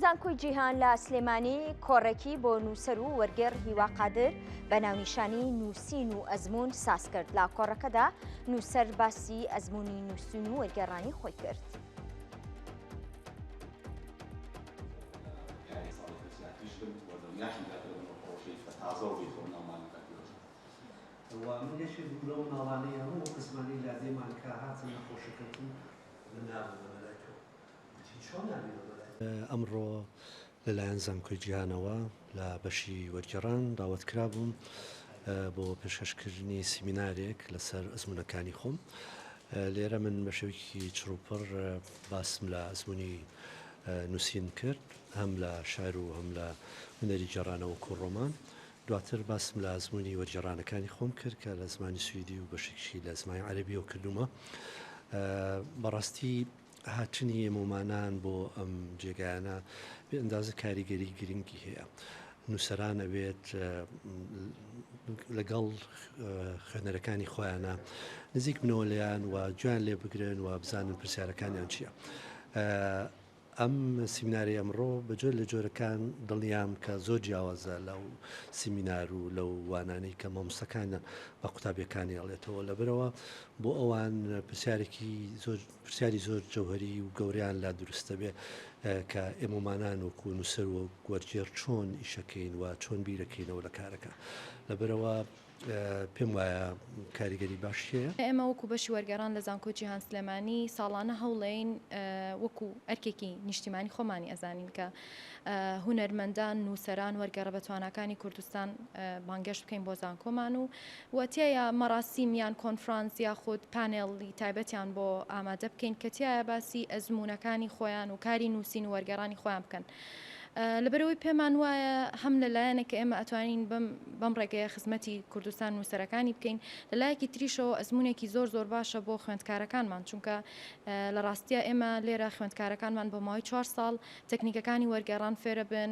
زانکۆی جیهان لە سلێمانی کۆڕێکی بۆ نووسەر و وەرگێڕ هیوا قادر بە ناونیشانی نووسین و ئەزموون ساز کرد. لە کۆڕەکەدا نووسەر باسی ئەزموونی نووسین و وەرگێڕانی خۆی کرد. ئەمڕۆ لەلایەن زانکۆی جیهانەوە لە بەشی وەرگێڕان داوەت کرابووم بۆ پێشکەشکردنی سیمینارێک لەسەر ئەزموونەکانی خۆم. لێرە من بە شێوەیەکی چڕوپڕ باسم لە ئەزموونی نووسین کرد، هەم لە شعر و هەم لە هونەری گێڕانەوە وەکوو ڕۆمان. دواتر باسم لە ئەزموونی وەرگێڕانەکانی خۆم کرد کە لە زمانی سویدی و بەشێکیشی لە زمانی عەرەبیەوە کردوومە. بەڕاستی هاتنی ئێمەومانان بۆ ئەم جێگایانە بێ ئەندازە کاریگەری گرنگی هەیە. نووسەران ئەبێت لەگەڵ خوێنەرەکانی خۆیانە نزیک بنەوە لێیان و گوێیان لێ بگرن و بزانن پرسیارەکانیان چییە. ئەم سیمینارەی ئەمڕۆ بە جۆر لە جۆرەکان دڵنیام کە زۆر جیاوازە لەو سیمینار و لەو وانانەی کە مامۆستاکانیان بە قوتابیەکانی ئەڵێتەوە لەبەرئەوە بۆ ئەوان پرسیارێکی زۆر پرسیاری زۆر جەوهەری و گەورەیان لا دروست دەبێ کە ئێمەمانان وەکو نووسەر و وەرگێڕ چۆن ئیشەکەین و چۆن بیرەکەینەوە لە کارەکە لەبەرئەوە پێم وایە کاریگەری باشی هەیە. ئێمە وەکو بەشی وەرگێڕان لە زانکۆی جیهان سلێمانی ساڵانە هەوڵێین وەکو ئەرکێکی نیشتیمانی خۆمانی ئەزانین کە هونەرمەندان، نووسەران، وەرگێڕە بەتواناکانی کوردستان بانگێشت بکەین بۆ زانکۆمان و و تیایا مەراسیم یان کۆنفرانس یاخود پانێڵی تایبەتیان بۆ ئامادە بکەین کە تیایا باسی ئەزموونەکانی خۆیان و کاری نووسین و وەرگێڕانی خۆیان بکەن. لەبەرئەوەی پێمان وایە هەم لە لایەنێک کە ئێمە ئەتوانین بەم بەم ڕێگەیە خزمەتی کوردستان نووسەرەکانی بکەین، لە لایەکی تریشەوە ئەزموونێکی زۆر زۆر باشە بۆ خوێندکارەکانمان چونکە لە ڕاستیا ئێمە لێرە خوێندکارەکانمان بۆ ماوەی چوار ساڵ تەکنیکەکانی وەرگێڕان فێرەبن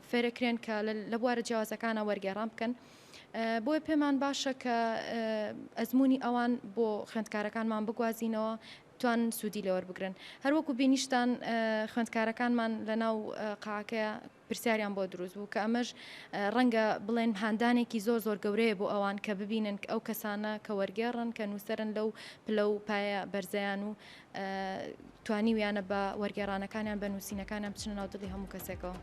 فێرەکرێن کە لە بوارە جیاوازەکانە وەرگێڕان بکەن. بۆیە پێمان باشە کە ئەزموونی ئەوان بۆ خوێندکارەکانمان بگوازینەوە توانن سوودی لێ وەربگرن. هەروەکو بینیشتان خوێندکارەکانمان لەناو قاعەکەیا پرسیاریان بۆ دروست بوو کە ئەمەش ڕەنگە بڵێن هاندانێکی زۆر زۆر گەورەیە بۆ ئەوان کە ببینن ئەو کەسانە کە وەرگێڕن کە نووسەرن لەو پلە و پایە بەرزەیان و توانیویانە بە وەرگێڕانەکانیان بە نووسینەکانیان بچنە ناو دڵی هەموو کەسێکەوە.